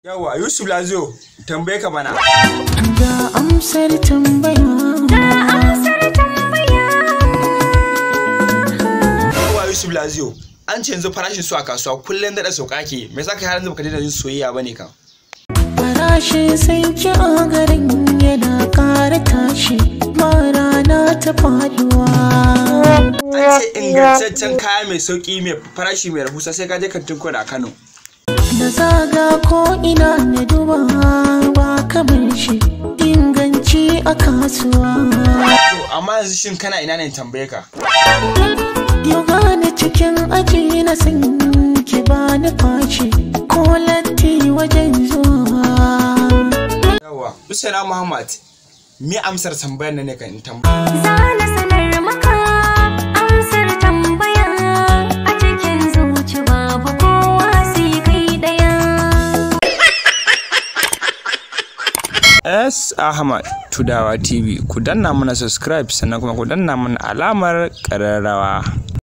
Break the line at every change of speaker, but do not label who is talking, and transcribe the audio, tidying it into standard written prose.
Yawa Yusuf Lazio, tambaye ka bana.
Ga amsar tambaya.
Ga amsar tambaya.
Yawa Yusuf Lazio, an ce yanzu farashin su a kasuwa kullum daɗa sauka ke, me yasa kai har yanzu baka daina jin soyayya bane ka?
Farashin sanki a garin yana ƙara tashi, ba rana ta faduwa.
An ce ingantaccen kaya mai sauki mai farashi mai rahusa sai ka je kantin kwari a Kano.
Da zaga ko ina na duba ba kamar shi inganci a kasuwa.
To amma yanzu shin kana ina ne in tambaye ka?
Yau gane cikin aji na san ki ba ni fashi ko latti wajen zuwa.
Yawa Usaina Muhammad, me amsar tambayar nan ne kan in tambaya?
Zana sanar maka amsar tambaya a cikin zuci babu kowa sai kai ɗaya.
S Ahmad Tudawa TV, ku danna mana subscribe sannan kuma ku danna mana alamar ƙararrawa.